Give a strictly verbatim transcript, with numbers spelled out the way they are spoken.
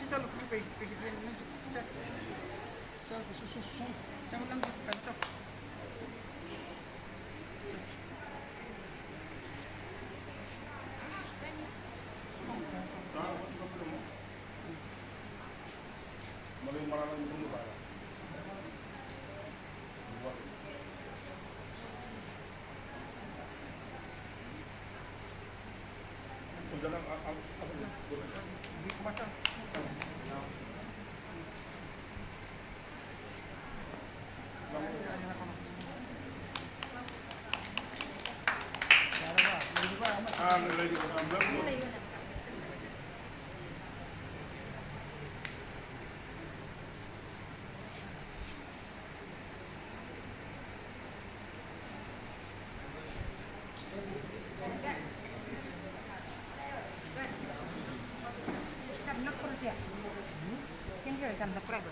ꯆꯠꯂꯣ, ꯅꯪ ꯀꯩ, ꯀꯩ, ꯀꯩ, ꯅꯪꯁꯨ ꯆꯠ-, ꯆꯠꯂꯣ, ꯁꯨ-, ꯁꯨ-, ꯁꯨ-, ꯆꯠꯂꯣ, ꯅꯪꯁꯨ ꯀꯩꯅꯣ ꯇꯧ꯫ ꯃꯔꯣꯏ ꯃꯔꯥꯡ ꯂꯣꯏ ꯃꯊꯪꯗ ꯄꯥꯏꯔꯣ꯫ ꯑꯣꯖꯥꯅ ꯑ-, ꯑ-, ꯑ-, ꯑꯥ, ꯂꯩ-, ꯂꯩ-, ꯆꯝꯅ ꯈꯨꯔꯁꯦ꯫ ꯆꯦꯡ ꯈꯔ ꯆꯝꯅ ꯈꯨꯔꯥꯏꯕ꯫